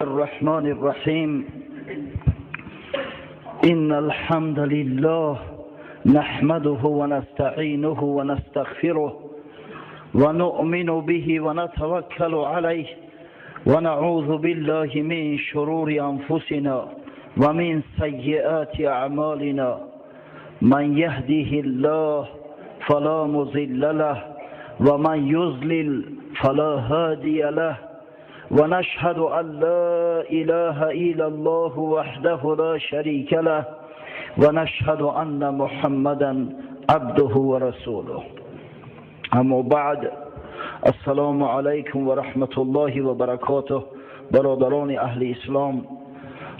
الرحمن الرحيم. إن الحمد لله نحمده ونستعينه ونستغفره ونؤمن به ونتوكل عليه ونعوذ بالله من شرور أنفسنا ومن سيئات أعمالنا. من يهده الله فلا مضل له ومن يضلل فلا هادي له. ونشهد أن لا إله إلا الله وحده لا شريك له ونشهد أن محمدا عبده ورسوله. أما بعد، السلام علیکم و رحمت الله و برکاته. برادران اهل اسلام،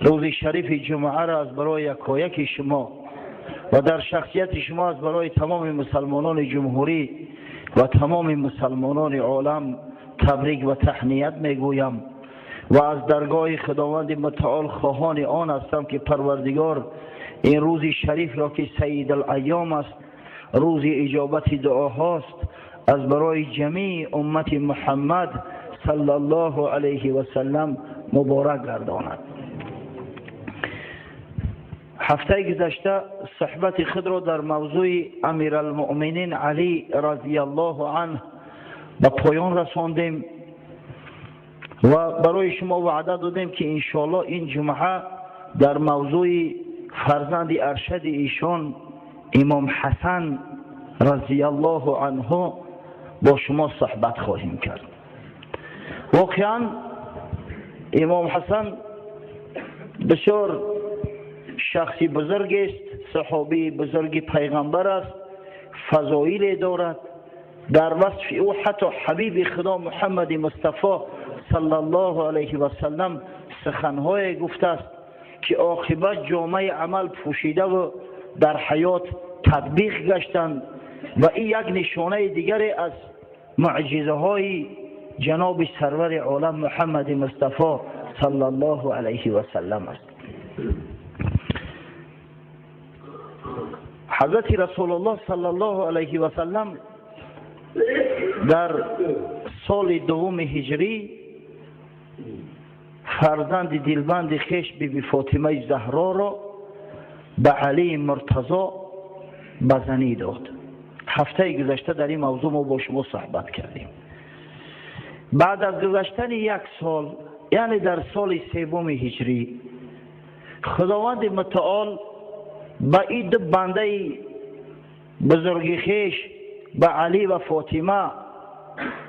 روز شریف جمعه را از برای یکایک شما و در شخصیت شما از برای تمام مسلمانان جمهوری و تمام مسلمانان عالم تبریک و تهنیت میگویم و از درگاه خداوند متعال خواهان آن هستم که پروردگار این روز شریف را که سید الایام است، روز اجابت دعاهاست، از برای جمیع امت محمد صلی الله علیه و سلم مبارک گرداند. هفته گذشته صحبت خود را در موضوع امیرالمؤمنین علی رضی الله عنه به پایان رساندیم و برای شما وعده دادیم که انشاءالله این جمعه در موضوع فرزند ارشد ایشان امام حسن رضی الله عنه با شما صحبت خواهیم کرد. واقعا امام حسن بسیار شخصی بزرگ است، صحابی بزرگ پیغمبر است، فضایل دارد. در وصف او حتی حبیب خدا محمد مصطفی صلی الله علیه و سلم سخنهای گفته است که عاقبت جامعه عمل پوشیده و در حیات تطبیق گشتند و این یک نشانه دیگری از معجزه های جناب سرور عالم محمد مصطفی صلی الله علیه و سلم است. حضرت رسول الله صلی الله علیه و سلم در سال دوم هجری فرزند دلبند خویش بی بی فاطمه زهرا را به علی مرتضی به زنی داد. هفته گذشته در این موضوع ما با شما صحبت کردیم. بعد از گذشتن یک سال، یعنی در سال سوم هجری، خداوند متعال به این دو بنده بزرگ خویش، به علی و فاطمه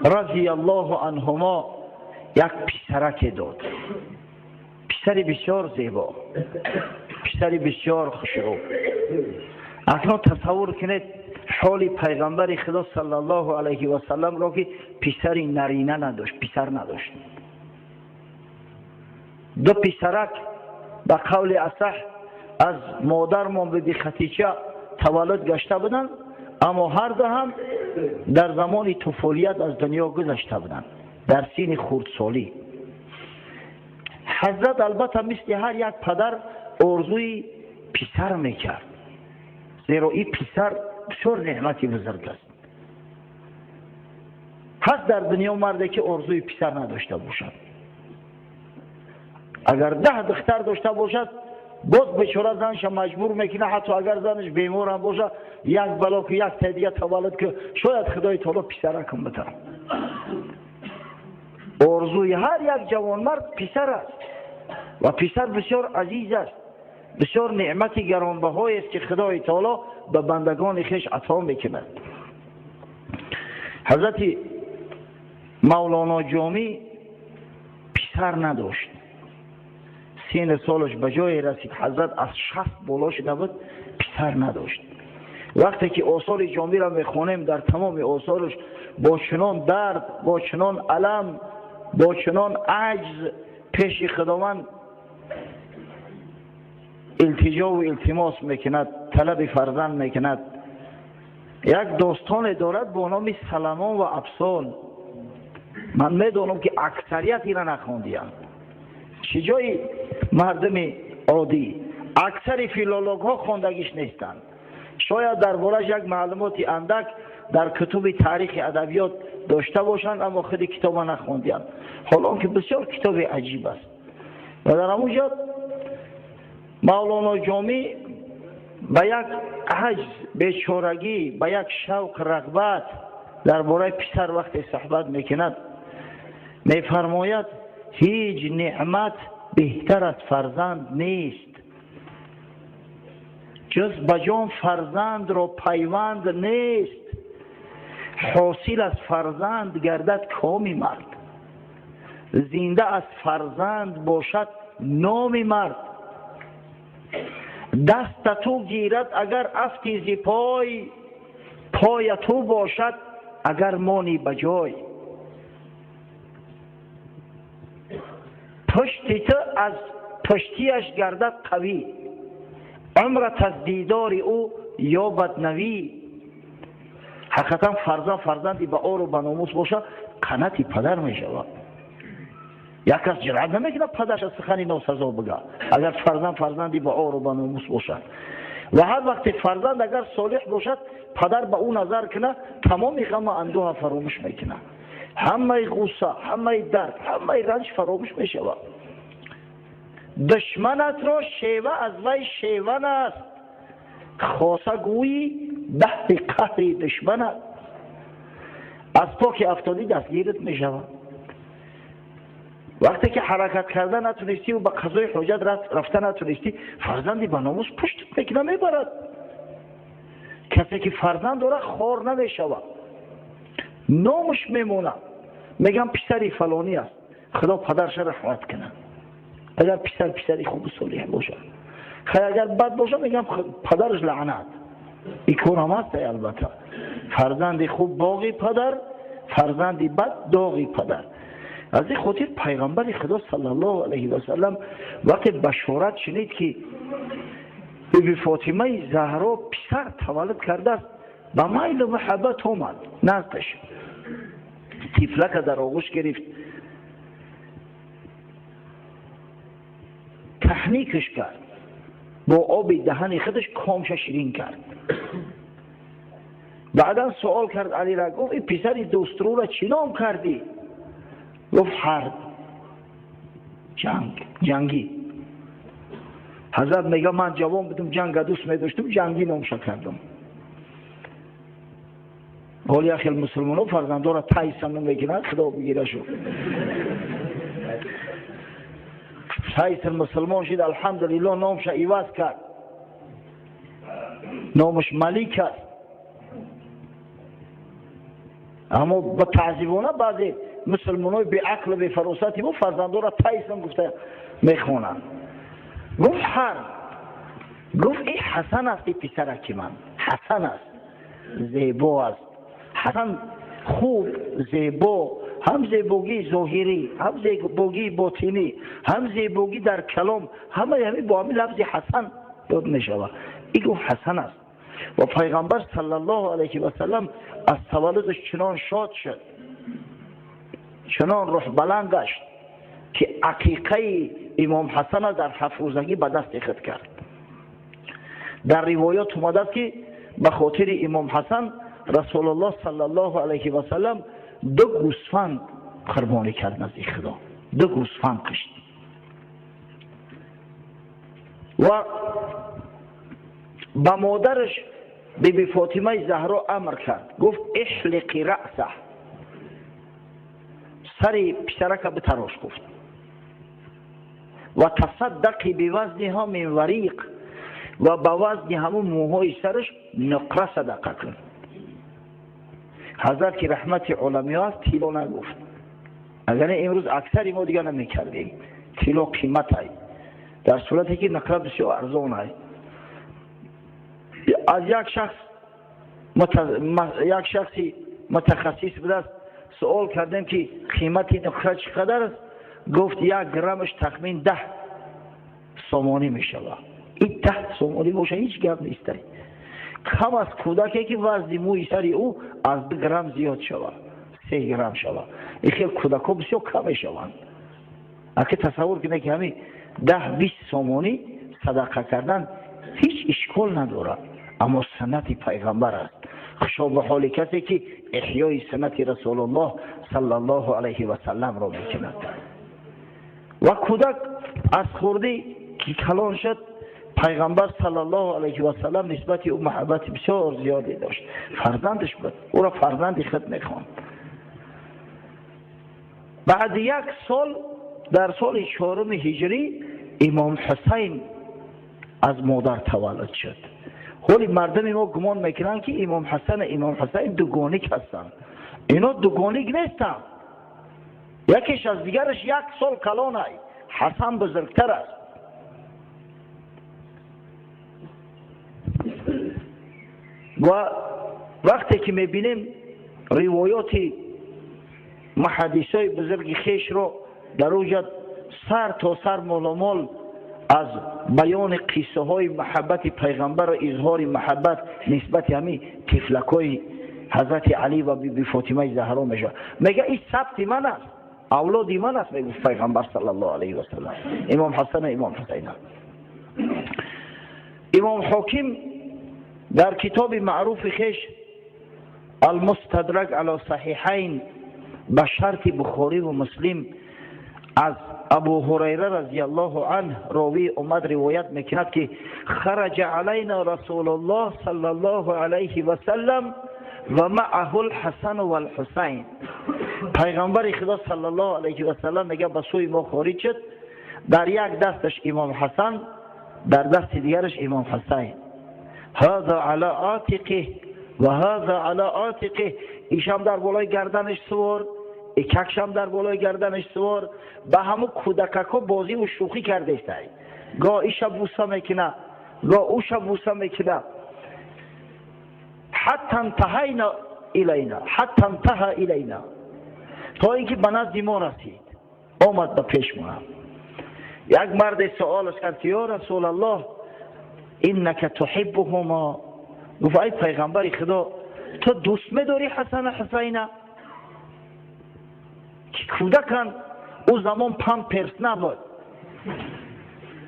رضی الله عنهما، یک پسرک داد. پسر بسیار زیبا، پسر بسیار خوشرو. اکنون تصور کنید حال پیغمبر خدا صلی الله علیه و سلم را که پسر نرینه نداشت، پسر نداشت. دو پسرک به قول اصح از مادرمان بی خدیجه تولد گشته بودند، اما هر دو هم در زمان طفولیت از دنیا گذشته بودند، در سین خردسالی. حضرت البته مثل هر یک پدر آرزوی پسر میکرد، زیرا این پسر بسیار نعمتی بزرگ است. هست در دنیا مردی که آرزوی پسر نداشته باشد؟ اگر 10 دختر داشته باشد، باز بیچاره زنش مجبور میکنه، حتی اگر زنش بیمار هم باشه، یک بلا که یک تا دیگه تولد که شاید خدای تعالی پسرکم بده. آرزوی هر یک جوانمرد پسر است و پسر بسیار عزیز است، بسیار نعمت گرانبهایی است که خدای تعالی به بندگان خویش عطا میکند. حضرت مولانا جامی پسر نداشت. سین سالش به جای رسید، حضرت از 60 بالا شده بود، پسر نداشت. وقتی که آثار جامی را میخوانیم، در تمام آثارش با چنان درد، با چنان الم، با چنان عجز پیش خداوند التجا و التماس میکند، طلب فرزند میکند. یک داستان دارد با نام سلمان و ابسال. من میدانم که اکثریت اینا نخوندیم. چه جای مردم عادی، اکثر فیلولوگ ها خواندگیش نیستند. شاید دربارش یک معلومات اندک در کتب تاریخ ادبیات داشته باشند، اما خود کتاب نخوندیم، حالا که بسیار کتاب عجیب است. Ва дар ҳамон ҷо Мавлоно Ҷомӣ ба як аҷз, бечорагӣ, ба як шавқ, рағбат дар бораи писар вақте суҳбат мекунад, мефармояд: ҳеҷ неъмат беҳтар аз фарзанд нест, ҷуз ба ҷон фарзандро пайванд нест, ҳосил аз фарзанд гардад коми мард, зинда аз фарзанд бошад номи мард, даста ту гирад агар афти зи пой, поя ту бошад агар монӣ ба ҷой, пушти ту аз пуштиаш гардад қавӣ, умрат аз дидори ӯ ёбад навӣ. Ҳақиқатан фарзанд фарзанди ба ору ба номус бошад, қанати падар мешавад. Як кас ҷуръат намекунад падараш аз сухани носазо бигӯяд, агар фарзанд фарзанди ба ору ба номус бошад. Ва ҳар вақте фарзанд агар солиҳ бошад, падар ба ӯ назар кунад, тамоми ғаму андӯҳа фаромӯш мекунад, ҳамаи ғусса, ҳамаи дард, ҳамаи ранҷ фаромӯш мешавад. Душманатро шева аз вай шеван аст, хоса гӯйӣ баҳри қаҳри душманат. Аз поки афтодӣ дастгират мешавад. Вақте ки ҳаракат карда натунистӣ ба қазои ҳоҷат рафта натунистӣ, фарзанди ба номус пуштат мекунад, мебарад. Касе ки фарзанд дорад, хор намешавад, номаш мемонад. Мегӯям писари фалонӣ аст, Худо падарша раҳмат кунад, агар писар писари хубу солиҳ бошад. Хайр, агар бад бошад, мегӯям падараш лаънат. Ин кор ҳам аст албатта. Фарзанди хуб боғи падар, фарзанди бад доғи падар. Аз ин хотир пайғамбари Худо саллаллоҳу алайҳи васаллам вақте башорат шунид, ки биби Фотимаи Заҳро писар таваллуд кардааст, ба майлу муҳаббат омад наздаш, тифлака дар оғӯш гирифт, таҳникаш кард, бо оби даҳани худаш комша ширин кард. Баъдан суол кард Алира, гуфт: ин писари дӯструра чӣ ном кардӣ? Гуфт: ҳарб, ҷанг, ҷангӣ. Ҳазрат мега: ман ҷавон будам, ҷанга дӯст медоштам, ҷангӣ номша кардам. Ҳол як хел мусулмонҳо фарзандора Тайсон мекунанд, Худо бигирашу. Тайсон мусулмон шид, алҳамдулиллоҳ, номша иваз кард, номаш Малик аст. Аммо ба таъзибона баъзе мусулмонҳои беақлу бефаросати мо фарзандора Тайсон гуфта мехонанд. Гуфт ҳарб, гуфт: ин Ҳасан аст, ин писараки ман Ҳасан аст, зебо аст. Ҳасан хуб, зебо, ҳам зебогии зоҳирӣ, ҳам зебогии ботинӣ, ҳам зебогӣ дар калом, ҳамаи ҳамин бо ҳамин лафзи Ҳасан ёд мешавад. Ин гуфт Ҳасан аст. Ва пайғамбар саллаллоҳу алайҳи васаллам аз таваллудаш чунон шод шуд, чунон рӯҳбаланд гашт, ки ақиқаи имом Ҳасана дар ҳафтрӯзагӣ ба дасти худ кард. Дар ривоят омадааст, ки ба хотири имом Ҳасан Расулуллоҳ саллаллоҳу алайҳи васаллам ду гӯсфанд қурбонӣ кард назди Худо, ду гӯсфанд кушт ва ба модараш биби Фотимаи Заҳро амр кард, гуфт: иҳлиқи раъсаҳ, сари писарака битарош, гуфт, ва тасаддақи бивазниҳо мин вариқ, ва ба вазни ҳамун мӯҳои сараш нуқра садақа кун. Ҳазрат, ки раҳмати оламиҳо аст, тилло нагуфт. Агар имрӯз аксари мо дигар намекардем, тилло қиматай, дар сурате ки нуқра бисёр арзонай. Аз як шахс, як шахси мутахассис будааст, суол кардем, ки қимати нуқра чӣ қадар аст? Гуфт: як граммаш тахмин 10 сомонӣ мешавад. Ин 10 сомонӣ боша, ҳеҷ гап нестай. Кам аст кӯдаке, ки вазни мӯи сари ӯ аз 2 грамм зиёд шавад, 3 грамм шавад. Ин хел кӯдакҳо бисёр кам мешаванд. Аки тасаввур кунед, ки ҳамин 10-20 сомонӣ садақа кардан ҳеҷ ишкол надорад, аммо суннати пайғамбар аст. Хушо ба ҳоли касе, ки эҳёи суннати Расулуллоҳ саллаллоҳу алайҳи васалламро мекунад. Ва кӯдак аз хурдӣ ки калон шуд, пайғамбар саллаллоҳу алайҳи васаллам нисбати ӯ муҳаббати бисёр зиёде дошт. Фарзандаш буд, ӯро фарзанди худ мехонд. Баъди як сол, дар соли чоруми ҳиҷрӣ, имом Ҳусайн аз модар таваллуд шуд. Ҳоли мардуми мо гумон мекунанд, ки имом Ҳасан, имом Ҳусайн дугоник ҳастанд. Ино дугоник нестанд, якеш аз дигараш як сол калонай, Ҳасан бузургтар аст. Ва вақте ки мебинем ривоёти муҳаддисои бузурги хешро, дар уҷа сар то сар моломол аз баёни қиссаҳои муҳаббати пайғамбару изҳори муҳаббат нисбати ҳамин тифлакҳои ҳазрати Алӣ ва биби Фотимаи Заҳро мешавад. Мега, ин сабти ман аст, авлоди ман аст, мегуфт пайғамбар саллаллоҳу алайҳи васаллам имом Ҳасана, имом Ҳусайна. Имом Ҳоким дар китоби маъруфи хеш Алмустадрак ала Саҳиҳайн ба шарти Бухориву Муслим аз Абу Ҳурайра разияллоҳу анҳ ровии омад ривоят мекунад, ки хараҷа алайна Расулуллоҳ саллаллоҳу алайҳи васаллам ва маъаҳу лҳасану валҳусайн. Пайғамбари Худо саллаллоҳу алайҳи васаллам, мега, ба сӯи мо хориҷ шуд, дар як дасташ имом Ҳасан, дар дасти дигараш имом Ҳусайн. Ҳаза ала атиқих ва ҳаза ала атиқих, ишам дар болои гарданаш сувор, икакшам дар болои гарданаш сувор, ба ҳамун кӯдакако бозиву шӯхӣ кардестай. Гоҳ иша буса мекуна, гоҳ уша буса мекуна. Ҳатта интаҳайна илайна, ҳатта интаҳа илайна, то ин ки ба назди мо расид, омад ба пешмона. Як марде суолаш кард, ки ё Расулаллоҳ, иннака туҳиббуҳумо, гуфт, ай пайғамбари Худо, ту дӯст медорӣ Ҳасана, Ҳусайна, ки кӯдаканд, ӯ замон памперс набуд,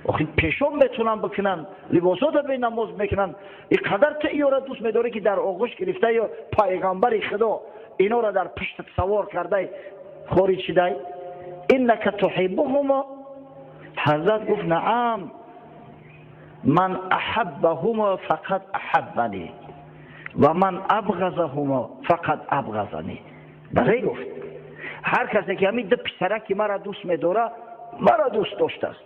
охи пешоб метунанд бикунанд, либосота бенамоз мекунанд, и қадар ту иёра дӯст медорӣ, ки дар оғӯш гирифта, ё пайғамбари Худо, инора дар пуштат савор кардай хориҷ шидай? Иннака туҳиббуҳумо. Ҳазрат гуфт: наам, ман аҳаббаҳумо фақад аҳаббани ва ман абғазаҳумо фақад абғазани. Бале, гуфт, ҳар касе ки ҳамин ду писараки мара дӯст медора, мара дӯст доштааст,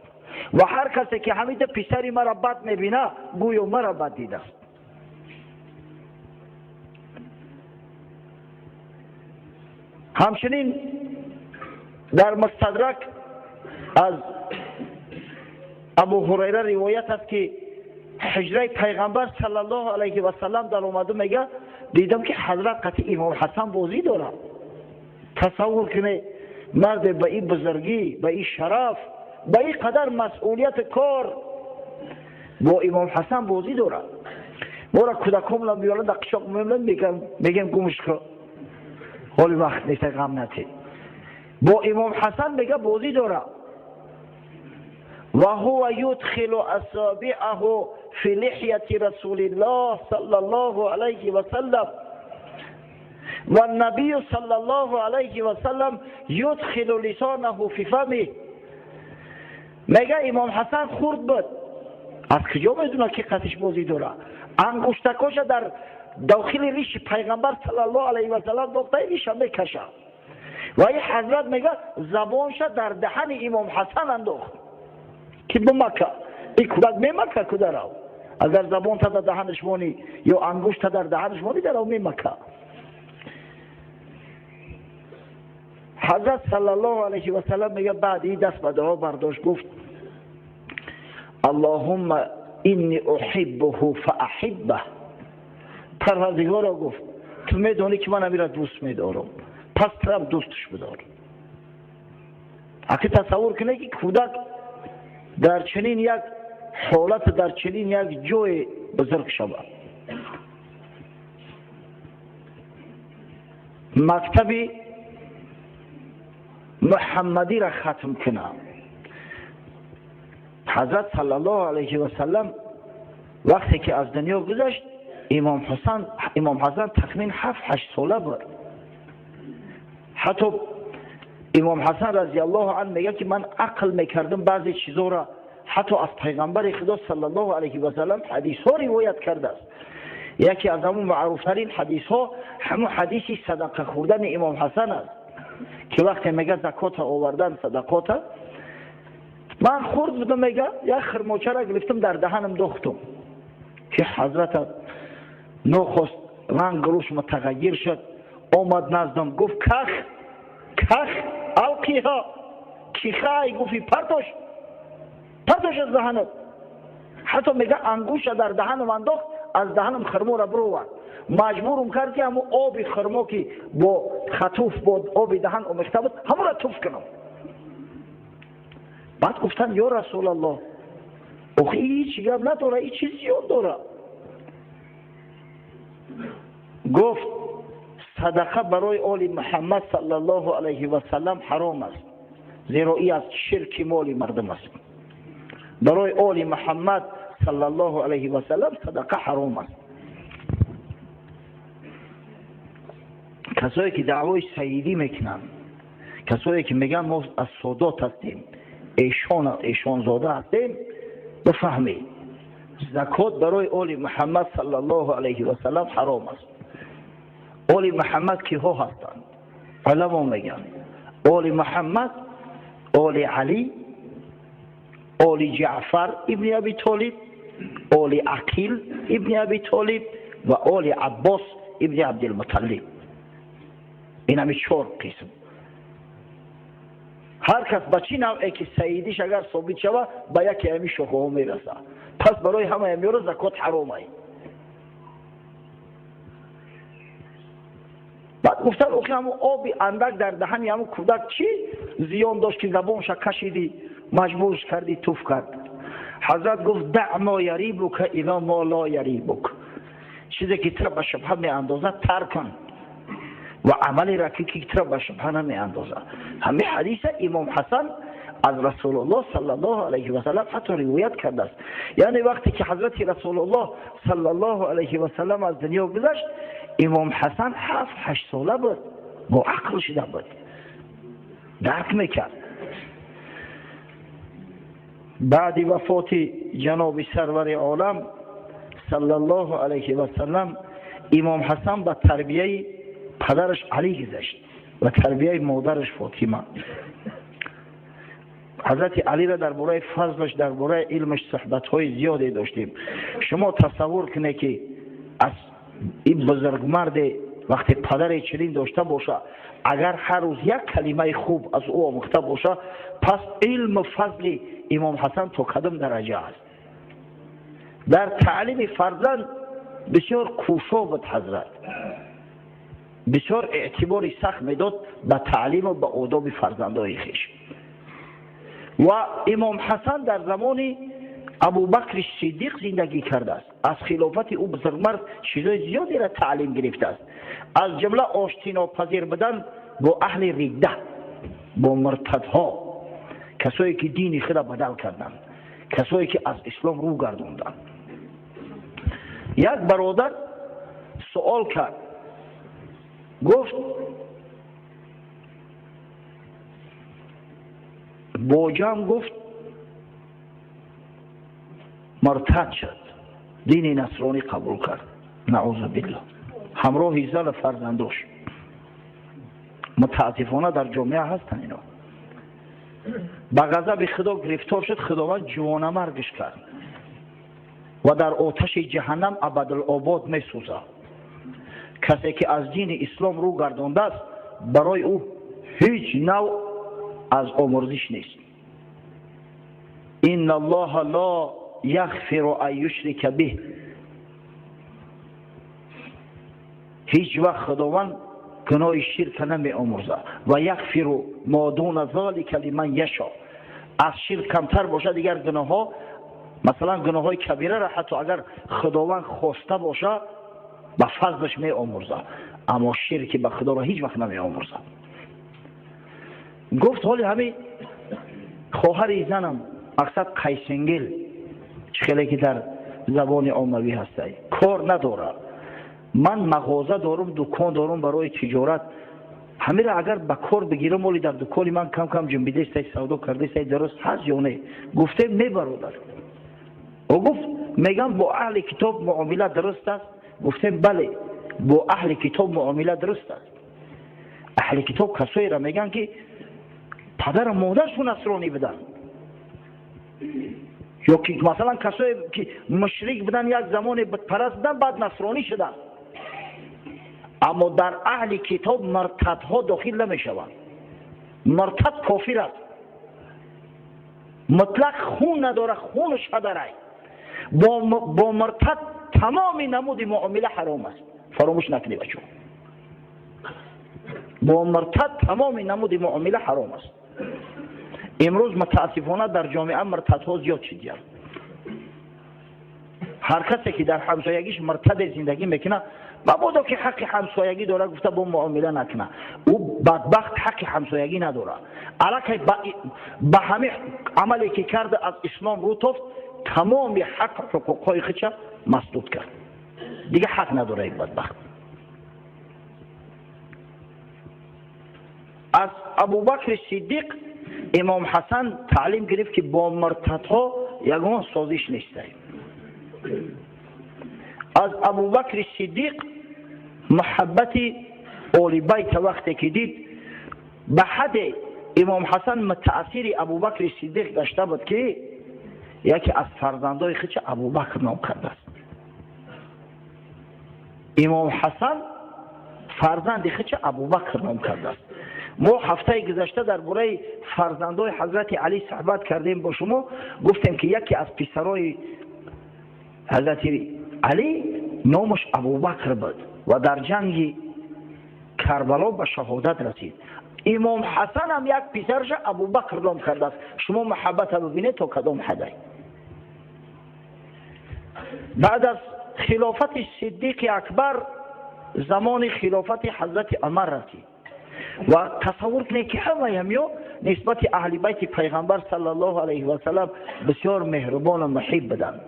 ва ҳар касе ки ҳамин ду писари мара бад мебина, гӯё мара бад дидааст. Ҳамчунин дар Мустадрак аз Абу Ҳурайра ривоят аст, ки ҳуҷраи пайғамбар саллаллоҳу алайҳи васаллам даромаду, мега, дидам, ки ҳазрат қати имом Ҳасан бозӣ дорад. Тасаввур кунед, марде ба ин бузургӣ, ба ин шараф, ба ин қадар масъулияти кор бо имом Ҳасан бозӣ дорад. Мора кӯдакҳомона меоранд, дар қишоқ мемонанд, мегем, гумш кун, ҳоли вақт нест, ғам натед. Бо имом Ҳасан, мега, бозӣ дорад. Ва ҳува юдхилу асобиаҳу фи лиҳяти Расулиллоҳ саллаллоҳу алайҳи васаллам والنبي صلى الله عليه وسلم يدخل لسانه في فمه. мега, имом Ҳасан хурд буд, аз куҷо медонад, ки қатиш бозӣ дорад? Ангуштакоша дар дохили риши пайғамбар саллаллоҳу алайҳи васаллам дохта, риша мекаша, ва ин ҳазрат, мега, забонша дар даҳани имом Ҳасан андохт, ки бимака. И кӯдак мемака, кударав, агар забонта дар даҳанаш монӣ ё ангушта дар даҳанаш монӣ, дарав мемака. Ҳазрат саллаллоҳу алайҳи васаллам, мега, баъди даст ба дуо бардошт, гуфт: аллоҳумма инни уҳиббуҳу фаахиббах. Парвардигоро, гуфт, ту медонӣ, ки ман амира дӯст медорам, пас турам дӯстш бидор. Аки тасаввур кунед, ки кӯдак дар чунин як ҳолат, дар чунин як ҷое бузург шавад, мактаби муҳаммадиро хатм кунад. Ҳазрат саллаллоҳу алайҳи васаллам вақте ки аз дунё гузашт, имом Ҳасан тахмин 7-8 сола буд. Ҳатто Имом Ҳасан разияллоҳу анҳу мегӯяд, ки ман ақл мекардам баъзе чизоро, ҳатто аз пайғамбари Худо саллаллоҳу алайҳи васаллам ҳадисҳо ривоят кардааст. Яке аз ҳамун маъруфтарин ҳадисҳо ҳамун ҳадиси садақа хӯрдани Имом Ҳасан аст, ки вақте мега закота овардан, садақота, ман хурд будам, мега як хирмочара гирифтам, дар даҳанам дохтум, ки ҳазрата нохост ранг рӯш мутағайир шуд. Омад наздам, гуфт: ках ках алқиҳа кихай, гуфти партош, партош аз даҳанат. Ҳатто мега ангуша дар даҳанам андохт, аз даҳанам хирморо бировард. Маҷбурум кард, ки ҳамун оби хирмо, ки бо хатуф, бо оби даҳан омехта буд, ҳамонро туф кунам. Баъд гуфтанд: ё Расулаллоҳ, охи ҳеҷ гап надора, ҳеҷ чиз зиёд дора? Гуфт: садақа барои оли Муҳаммад саллаллоҳу алайҳи васаллам ҳаром аст, зеро и аз ширки моли мардум аст. Барои оли Муҳаммад саллаллоҳу алайҳи васаллам садақа ҳаром аст. Касое ки даъвои саидӣ мекунанд, касое ки мегӯянд мо аз содот ҳастем, эшонзода ҳастем, бифаҳмед, закот барои оли Муҳаммад саллаллоҳу алайҳи васаллам ҳаром аст. Оли Муҳаммад киҳо ҳастанд? Уламо мегӯянд: оли Муҳаммад оли Алӣ, оли Ҷаъфар ибни Аби Толиб, оли Ақил ибни Аби Толиб ва оли Аббос ибни Абдилмуталлиб. Ин ҳами чор қисм. Ҳар кас ба чӣ навъе ки саидиш агар собит шава, ба яке ҳами шохаҳо мераса. Пас барои ҳамаи ҳамёро закот ҳаромай. Баъд гуфтанд: охи ҳамун оби андак дар даҳани ҳамун кӯдак чӣ зиён дошт, ки забонша кашидӣ, маҷбурш кардӣ, туф кард? Ҳазрат гуфт: даъ мо ярибука ило мо ло ярибук. Чизе ки тура ба шубҳа меандозад, тарк кун ва амалеро ки тура ба шубҳа намеандозад. Ҳамин ҳадиса Имом Ҳасан аз Расулуллоҳ саллаллоҳу алайҳи васаллам ҳатто ривоят кардааст. Яъне вақте ки ҳазрати Расулуллоҳ саллаллоҳу алайҳи васаллам аз дунё гузашт, Имом Ҳасан 7-8 сола буд, бо ақл шуда буд, дарк мекард. Баъди вафоти ҷаноби сарвари олам саллаллоҳу алайҳи васаллам Имом Ҳасан ба тарбияи падараш Алӣ гузашт ва тарбияи модараш Фотима. Ҳазрати Алиро дар бораи фазлаш, дар бораи илмаш суҳбатҳои зиёде доштем. Шумо тасаввур кунед, ки аз ин бузургмарде вақте падаре чунин дошта боша, агар ҳар рӯз як калимаи хуб аз ӯ омӯхта боша, пас илму фазли Имом Ҳасан то кадом дараҷа аст? Дар таълими фарзанд бисёр кӯшо буд ҳазрат, бисёр эътибори сахт медод ба таълиму ба одоби фарзандои хеш. Ва Имом Ҳасан дар замони Абубакри Сиддиқ зиндагӣ кардааст. Аз хилофати ӯ бузургмард чизои зиёдеро таълим гирифтааст, аз ҷумла оштинопазир будан бо аҳли ридда, бо муртадҳо, касое ки дини худро бадал карданд, касое ки аз ислом рӯ гардонданд. Як бародар суол кард, гуфт: боҷам, гуфт, муртад шуд, дини насронӣ қабул кард, наъузу биллоҳ, ҳамроҳи зану фарзандош. Мутаассифона дар ҷомеа ҳастанд ино. Ба ғазаби Худо гирифтор шуд, Худованд ҷувонамаргаш кард ва дар оташи ҷаҳаннам абадулобод месӯзад. Касе ки аз дини ислом рӯ гардондааст, барои ӯ ҳеҷ навъ аз омӯрзиш нест. Инна Аллоҳа ло яғфиру ан юшрика биҳ. Ҳеҷ вақт Худованд гуноҳи ширка намеомӯрзад. Ва яғфиру мо дуна золика лиман яшо. Аз ширк камтар бошад дигар гуноҳҳо, масалан гуноҳҳои кабираро ҳатто агар Худованд хоста боша, ба фазлаш меомӯрзад, аммо ширки ба Худоро ҳеҷ вақт намеомӯрзад. Гуфт: ҳоли ҳамин хоҳари занам, мақсад қайсингил, чӣ хеле ки дар забони оммавӣ ҳастай, кор надорад, ман мағоза дорум, дукон дорум барои тиҷорат. Ҳамира агар ба кор бигирам, оли дар дукони ман кам кам ҷунбидестай, савдо кардестай, дуруст ҳаст ё не? Гуфтем не, бародар. Ӯ гуфт, мегам бо аҳли китоб муомила дуруст аст? Гуфтем бале, бо аҳли китоб муомила дуруст аст. Аҳли китоб касоеро мегӯянд, ки падару модаршон насронӣ буданд, ё ки масалан касое ки мушрик буданд, як замоне бутпараст буданд, баъд насронӣ шуданд. Аммо дар аҳли китоб муртадҳо дохил намешаванд. Муртад кофир аст, мутлақ хун надора, хунаш ҳадарай. Бо муртад тамоми намуди муомила ҳаром аст. Фаромӯш накунӣ, бачо, бо муртад тамоми намуди муомила ҳаром аст. Имрӯз мутаассифона дар ҷомеа муртадҳо зиёд шидиянд. Ҳар касе ки дар ҳамсоягиш муртаде зиндагӣ мекунад, мабодо ки ҳаққи ҳамсоягӣ дора гуфта бо муомила накуна, ӯ бадбахт ҳаққи ҳамсоягӣ надора. Аллакай ба ҳамин амале ки карда, аз ислом рӯ тофт, тамоми ҳақ ҳуқуқҳои худша масдуд кард, дига ҳақ надора ин бадбахт. Аз Абубакри Сиддиқ имом Ҳасан таълим гирифт, ки бо муртадҳо ягон созиш нестай. Аз Абубакри Сиддиқ муҳаббати оли байта вақте ки дид, ба ҳадде имом Ҳасан мутаассири Абубакри Сиддиқ гашта буд, ки яке аз фарзандои худша Абубакр ном кардааст. Имом Ҳасан фарзанди худша Абубакр ном кардааст. Мо ҳафтаи гузашта дар бораи фарзандои ҳазрати Алӣ суҳбат кардем бо шумо, гуфтем, ки яке аз писарои ҳазрати Алӣ номаш Абубакр буд ва дар ҷанги Карбало ба шаҳодат расид. Имом Ҳасан ҳам як писарша Абубакр ном кардааст. Шумо муҳаббата бибинед то кадом ҳадай. Баъд аз хилофати Сиддиқи Акбар замони хилофати ҳазрати Умар расид ва тасаввур кунед, ки ҳамаи ҳамё нисбати аҳли байти пайғамбар саллаллоҳу алайҳи васалам бисёр меҳрубону муҳиб буданд.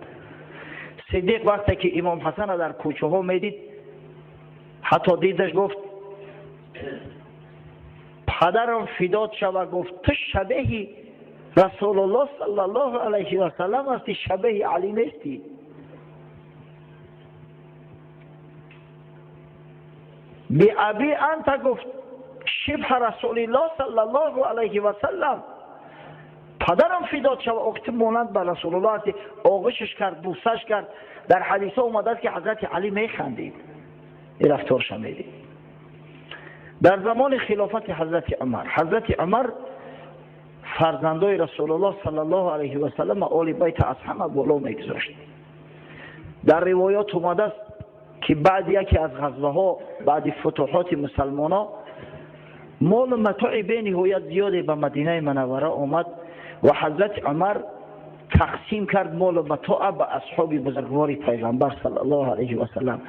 Сиддиқ вақте ки имом Ҳасана дар кӯчаҳо медид, ҳатто дидаш, гуфт: «Падарам фидот шава», гуфт, «ту шабеҳи Расулуллоҳ саллаллоҳу алайҳи васалам ҳасти, шабеҳи Алӣ нестӣ». «Биаби анта», гуфт, «шибҳа Расулиллоҳ саллаллоҳу алайҳи васалам, падарам фидот шава, ох, ту монанд ба Расулуллоҳ ҳасти». Оғӯшаш кард, бусаш кард. Дар ҳадисҳо омадааст, ки ҳазрати Алӣ механдид, ин рафторша медид. Дар замони хилофати ҳазрати Умар, ҳазрати Умар фарзандои Расулуллоҳ саллаллоҳу алайҳи васалам, оли байта аз ҳама боло мегузошт. Дар ривоёт омадааст, ки баъди яке аз ғазваҳо, баъди футуҳоти мусалмонҳо, молу матои бениҳоят зиёде ба Мадинаи Манаввара омад ва ҳазрати Умар тақсим кард молу матоа ба асҳоби бузургвори пайғамбар саллаллоҳу алайҳи васалам.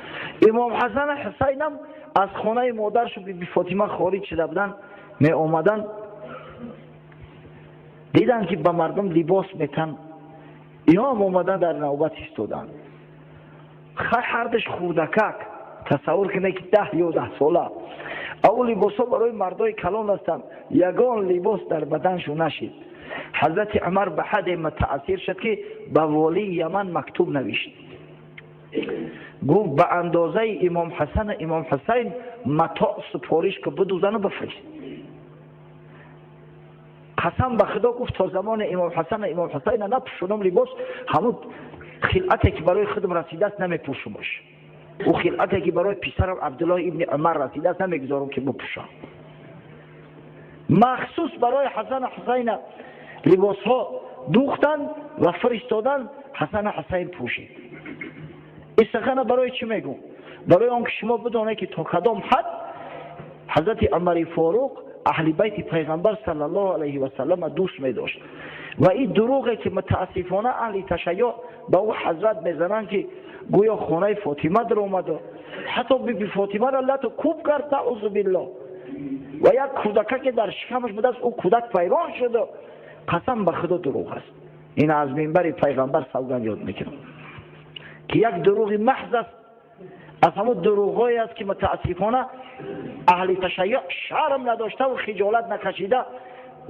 Имом Ҳасана Ҳусайнам аз хонаи модаршу биби Фотима хориҷ шуда буданд, меомаданд, диданд, ки ба мардум либос метан. Иҳоам омадан, дар навбат истоданд. Хай, ҳардаш хурдакак, тасаввур кунед, ки 10-11 сола, ав либосҳо барои мардои калон ҳастанд, ягон либос дар баданшу нашид. Ҳазрати Умар ба ҳадде мутаассир шуд, ки ба волии Яман мактуб навишт, гуфт: «Ба андозаи имом Ҳасана имом Ҳусайн матоъ супориш ки бидузану бифирист». «Қасам ба Худо», гуфт, «то замони имом Ҳасана имом Ҳусайна напӯшонам либос, ҳамун хилъате ки барои худам расидааст, намепӯшумаш, ӯ хилъате ки барои писарам Абдуллоҳ ибни Умар расидааст, намегузорам ки бипӯшам». Махсус барои Ҳасана Ҳусайна либосҳо духтанд ва фиристоданд, Ҳасана Ҳусайн пӯшид. Ин сухана барои чӣ мегӯм? Барои он ки шумо бидонед, ки то кадом ҳад ҳазрати Умари Форуқ аҳли байти пайғамбар саллаллоҳу алайҳи васаллама дӯст медошт. Ва ин дурӯғе ки мутаассифона аҳли ташайюъ ба ӯ ҳазрат мезананд, ки гӯё хонаи Фотима даромаду ҳатто биби Фотимаро лату кӯб кард, наузу биллоҳ, ва як кӯдака ки дар шикамаш будааст, ӯ кӯдак вайрон шуду, қасам ба Худо, дурӯғ аст. Ин аз минбари пайғамбар савганд ёд мекунам, ки як дурӯғи маҳз аст, аз ҳамон дурӯғҳое аст, ки мутаассифона аҳли ташайюъ шарм надоштаву хиҷолат накашида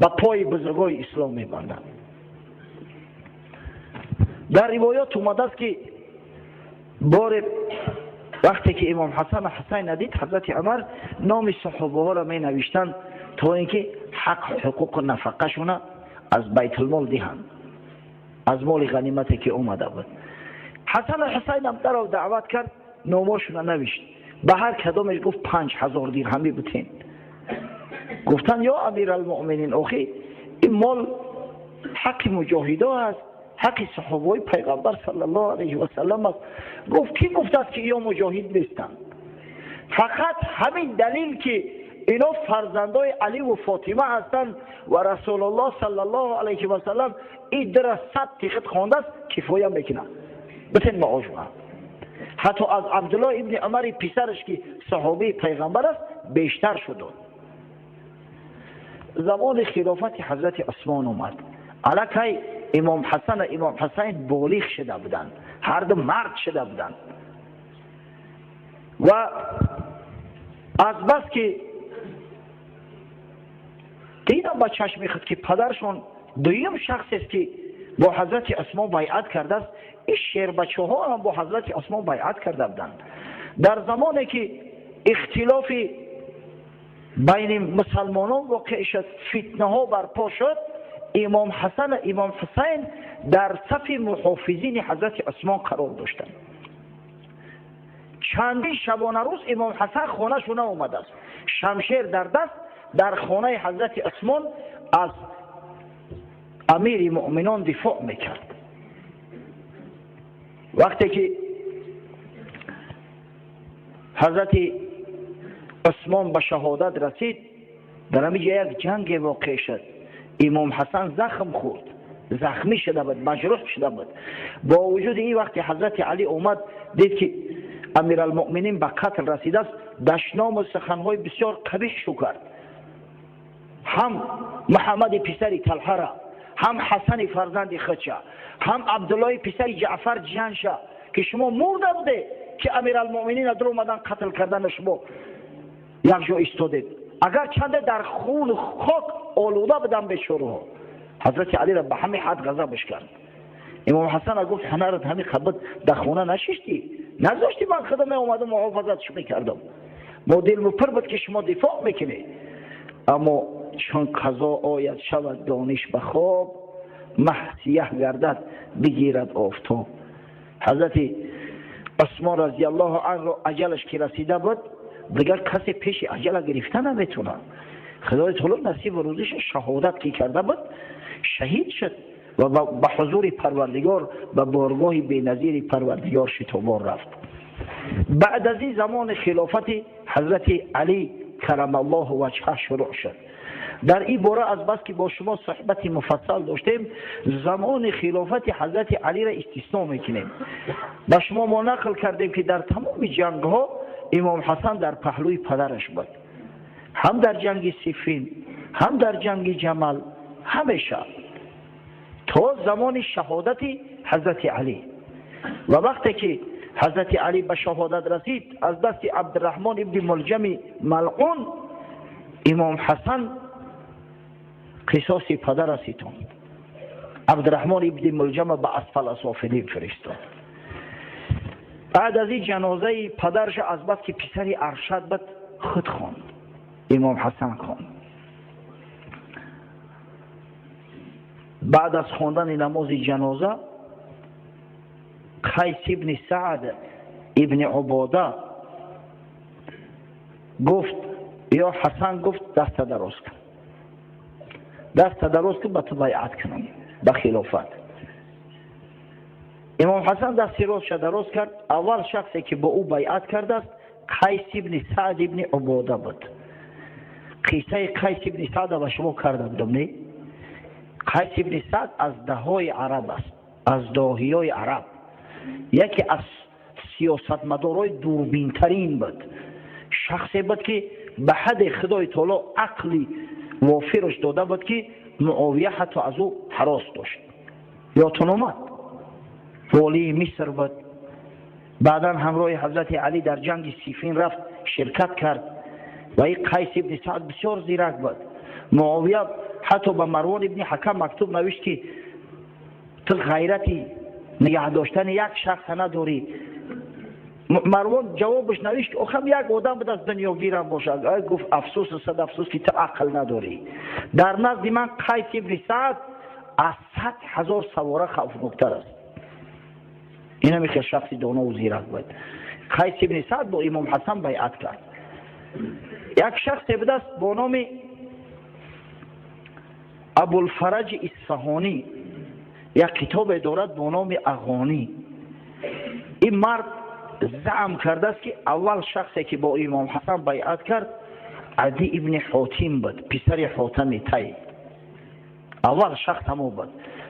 ба пои бузургои ислом мебанданд. Дар ривоят омадааст, ки боре вақте ки имом Ҳасан Ҳусайн надид, ҳазрати Умар номи саҳобаҳоро менавиштанд, то ин ки ҳақ ҳуқуқу нафақашона аз байтулмол диҳанд, аз моли ғанимате ки омада буд. Ҳасану Ҳусайнам даров даъват кард, номошона навишт, ба ҳар кадомеш гуфт: 5000 дирҳамӣ бутен. Гуфтанд: «Ё амиралмуъминин, охи ин мол ҳаққи муҷоҳидо аст, ҳаққи саҳобаҳои пайғамбар саллаллоҳу алайҳи васалам аст». Гуфт: «Кӣ гуфтааст, ки иё муҷоҳид нестанд? Фақат ҳамин далил, ки ино фарзандои Аливу Фотима ҳастанд ва Расулуллоҳ саллаллоҳу алайҳи васалам ин дира сабти худ хондааст, кифоя мекунад. Битен маошма». Ҳатто аз Абдуллоҳ ибни Умари писараш, ки саҳобии пайғамбар аст, бештар шуд. Замони хилофати ҳазрати Усмон омад. Аллакай имом Ҳасан имом Ҳусайн болиғ шуда буданд, ҳарду мард шуда буданд. Ва азбас ки дидам ба чашми худ, ки падаршон дуюм шахсест, ки бо ҳазрати Усмон байъат кардааст, ин шербачаҳо ҳам бо ҳазрати Усмон байъат карда буданд. Дар замоне ки ихтилофи байни мусалмонон воқеъ шуд, фитнаҳо барпо шуд, имом Ҳасан имом Ҳусайн дар сафи муҳофизини ҳазрати Усмон қарор доштанд. Чандин шабонарӯз имом Ҳасан хонашу наомадааст, шамшер дар даст дар хонаи ҳазрати Усмон аз амири муъминон дифоъ мекард. Вақте ки ҳазрати Усмон ба шаҳодат расид, дар ҳамин ҷо як ҷанге воқеъ шуд. Имом Ҳасан захм хӯрд, захмӣ шуда буд, маҷрӯҳ шуда буд. Бо вуҷуди ин, вақте ҳазрати Алӣ омад, дид, ки амиралмуъминин ба қатл расидааст, дашному суханҳои бисёр қабиҳ шу кард: ҳам Муҳаммади писари Талҳара, ҳам Ҳасани фарзанди худша, ҳам Абдуллоҳи писари Ҷаъфар ҷанша, ки шумо мурда буде, ки амиралмуъминина дар омадан қатл кардана шумо якҷо истодед. Агар чанде дар хуну хок олуда буданд бечораҳо. Ҳазрати Алиро ба ҳамин ҳад ғазабш кард. Имом Ҳасана гуфт: «Ҳунарат ҳамин қабд, дар хона нашиштӣ, нагузоштӣ, ман худам меомадам, муҳофазатш мекардам. Мо дилму пур буд, ки шумо дифоъ мекунед». Аммо чун қазо ояд, шавад дониш ба хоб, маҳ сияҳ гардад, бигирад офтоб. Ҳазрати Усмон разиаллоҳу анҳу аҷалаш ки расида буд, дигар касе пеши аҷала гирифта наметавонад. Худои таоло насибу рӯзиша шаҳодат ки карда буд, шаҳид шуд ва ба ҳузури Парвардигор, ба боргоҳи беназири Парвардигор шитобон рафт. Баъд аз ин замони хилофати ҳазрати Алӣ карамаллоҳу ваҷҳа шурӯъ шуд. Дар ин бора азбаски бо шумо суҳбати муфассал доштем, замони хилофати ҳазрати Алиро истисно мекунем. Ба шумо мо нақл кардем, ки дар тамоми ҷангҳо имом Ҳасан дар паҳлӯи падараш буд, ҳам дар ҷанги Сиффин, ҳам дар ҷанги Ҷамал, ҳамеша то замони шаҳодати ҳазрати Алӣ. Ва вақте ки ҳазрати Алӣ ба шаҳодат расид аз дасти Абдураҳмон ибни Мулҷами малъун, имом Ҳасан қисоси падара ситонд, Абдураҳмон ибни Мулҷама ба асфала софилин фиристод. Баъд аз ин ҷанозаи падарша, азбаски писари аршад буд, худ хонд, имом Ҳасан хонд. Баъд аз хондани намози ҷаноза Қайс ибни Саъд ибни Убода гуфт: «Ё Ҳасан», гуфт, «даста дароз кун, даста дароз кун, ба ту байъат кунам ба хилофат». Имом Ҳасан дасти ростша дароз кард. Аввал шахсе, ки бо ӯ байъат кардааст, Қайс ибни Саъд ибни Убода буд. Қиссаи Қайс ибни Саъда ба шумо карда будам, не? Қайс ибни Саъд аз даҳои араб аст, аз доҳиёи араб, яке аз сиёсатмадорои дурбинтарин буд. Шахсе буд, ки ба ҳадде Худои таоло ақли вофираш дода буд, ки Муовия ҳатто аз ӯ ҳарос дошт. Ёдтон омад? Волии Миср буд, баъдан ҳамроҳи ҳазрати Алӣ дар ҷанги Сифин рафт, ширкат кард. Ва ин Қайс ибни Саъд бисёр зирак буд. Муовия ҳатто ба Марвон ибни Ҳакам мактуб навишт, ки ту ғайрати нигаҳ доштани як шахса надорӣ. Марвон ҷавобаш навишт, охам як одам буд, аз дунёгирам бошад. Гуфт: афсӯс, сад афсӯс, ки ту ақл надорӣ. Дар назди ман Қайс ибни Саъд аз 100 000 савора хавфноктар аст. Инами хел шахси донову зирак буд. Қайс ибни Саъд бо Имом Ҳасан байъат кард. Як шахсе будааст бо номи Абулфараҷи Исфаҳонӣ, як китобе дорад бо номи Ағонӣ. Ин мард заъм кардааст, ки аввал шахсе, ки бо Имом Ҳасан байъат кард, Ади ибни Ҳотим буд, писари Ҳотами Тай. Аввал шахс ҳамо буд,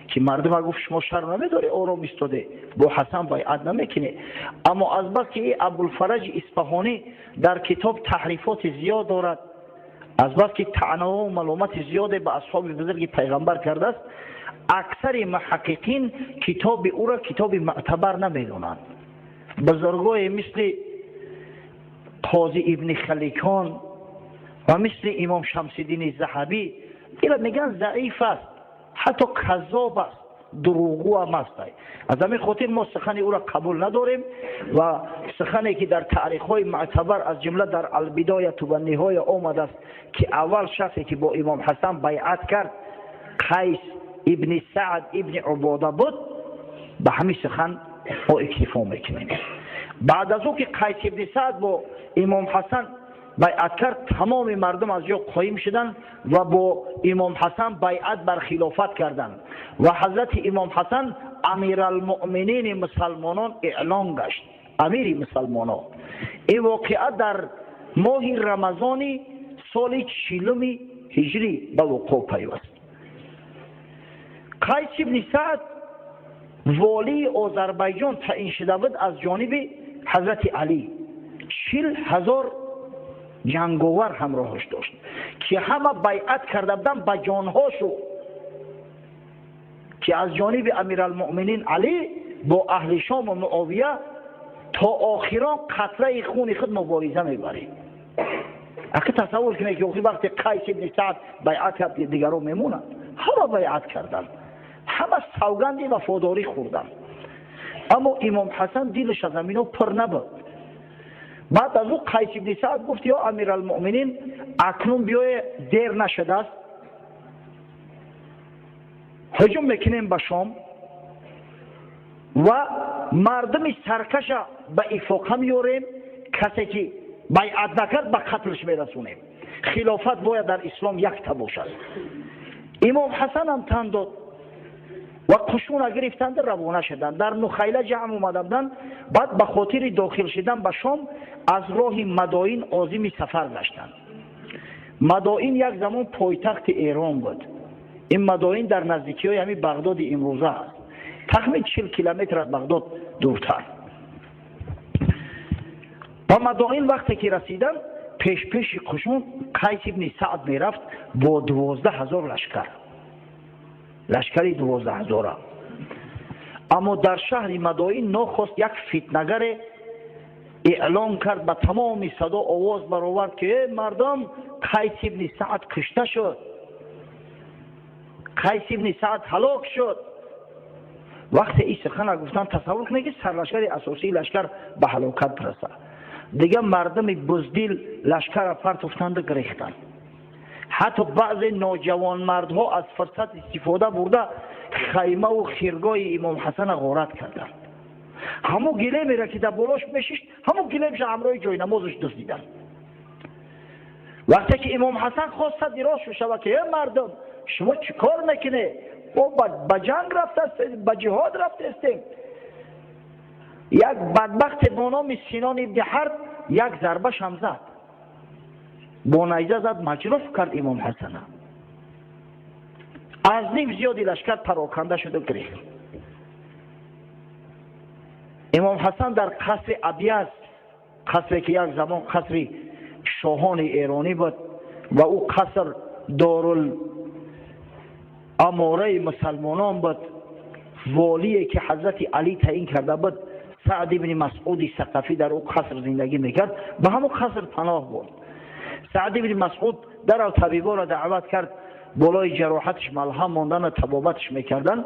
ки мардума гуфт: шумо шарм намедорӣ, ором истоде, бо Ҳасан байъат намекунӣ? Аммо азбаски и Абулфараҷи Исфаҳонӣ дар китоб таҳрифоти зиёд дорад, азбаски таънаву маломати зиёде ба асҳоби бузурги пайғамбар кардааст, аксари муҳаққиқин китоби ӯро китоби мӯътабар намедонанд. Бузургое мисли Қози Ибни Халикон ва мисли Имом Шамсиддини Заҳабӣ ира мегӯянд заиф аст, ҳатто каззоб аст, дурӯғгӯам аст. Аз ҳамин хотир мо сухани ӯро қабул надорем ва сухане, ки дар таърихҳои мӯътабар, аз ҷумла дар Албидояту ва Ниҳоя омадааст, ки аввал шахсе, ки бо Имом Ҳасан байъат кард, Қайс ибни Саъд ибни Убода буд, ба ҳамин сухан мо иктифо мекунем. Баъд аз ӯ ки Қайс ибни Саъд бо Имом Ҳасан байъат кард, тамоми мардум аз ҷо қоим шуданд ва бо Имом Ҳасан байъат бар хилофат карданд ва ҳазрати Имом Ҳасан амиралмуъминини мусалмонон эълон гашт, амири мусалмонон. Ин воқеа дар моҳи рамазони соли 40-уми ҳиҷрӣ ба вуқӯъ пайваст. Қайс ибни Саъд волии Озарбайҷон таъин шуда буд аз ҷониби ҳазрати Алӣ. 40 000 ҷанговар ҳамроҳаш дошт, ки ҳама байъат карда буданд ба ҷонҳошу, ки аз ҷониби амиралмуъминин Алӣ бо аҳли Шому Муовия то охирон қатраи хуни худ мубориза мебарем. Аки тасаввур кунед, ки охир вақте Қайс ибни Саъд байъат кард, дигарон мемонанд? Ҳама байъат карданд, ҳама савганди вафодорӣ хӯрданд. Аммо Имом Ҳасан дилаш аз ҳамино пур набуд. Баъд аз ӯ Қайс ибни Саъд гуфт: ё амиралмуъминин, акнун биёе, дер нашудааст, ҳуҷум мекунем ба Шом ва мардуми саркаша ба ифоқа меёрем, касе ки байъат накард, ба қатлш мерасонем. Хилофат бояд дар ислом якта бошад. Имом Ҳасанам тан дод ва қушуна гирифтанд, равона шуданд. Дар Нухайла ҷамъ омада буданд. Баъд ба хотири дохил шудан ба Шом аз роҳи Мадоин озими сафар гаштанд. Мадоин як замон пойтахти Эрон буд. Ин Мадоин дар наздикиҳои ҳамин Бағдоди имрӯза аст, тахмин 40 километр аз Бағдод дуртар. Ба Мадоин вақте ки расиданд, пешпеши қушун Қайс ибни Саъд мерафт бо 12 000 лашкар, лашкари 12 ҳазора. Аммо дар шаҳри Мадоин нохост як фитнагаре эълон кард, ба тамоми садо овоз баровард, ки э мардум, Қайс ибни Саъд кушта шуд, Қайс ибни Саъд ҳалок шуд. Вақте ин сухана гуфтан, тасаввур кунед, ки сарлашкари асосии лашкар ба ҳалокат бирасад. Дигар мардуми буздил лашкара партофтанду гирехтанд. Ҳатто баъзе ноҷавонмардҳо аз фурсат истифода бурда, хаймаву хиргоҳи Имом Ҳасана ғорат карданд. Ҳамон гилемеро, ки дар болош мешишт, ҳамон гилемша ҳамроҳи ҷойнамозаш дуздиданд. Вақте ки Имом Ҳасан хост сади рост шавад, ки э мардум, шумо чӣ кор мекунед? Мо ба ҷанг рафтастем, ба ҷиҳод рафтестем, як бадбахте бо номи Синон ибни Ҳарб як зарбашам зад, бо найза зад, маҷрӯҳ кард Имом Ҳасана. Аз ним зиёди лашкар пароканда шуду гирифт. Имом Ҳасан дар қасри Абяз, қасре ки як замон қасри шоҳони эронӣ буд ва ӯ қаср дорул амораи мусалмонон буд, волие ки ҳазрати Алӣ таъин карда буд, Саъд ибни Масъуди Сақафӣ, дар ӯ қаср зиндагӣ мекард, ба ҳамон қаср паноҳ бурд. Саъд ибни Масъуд дарав табиборо даъват кард, болои ҷароҳаташ малҳам мондана, табобаташ мекардан.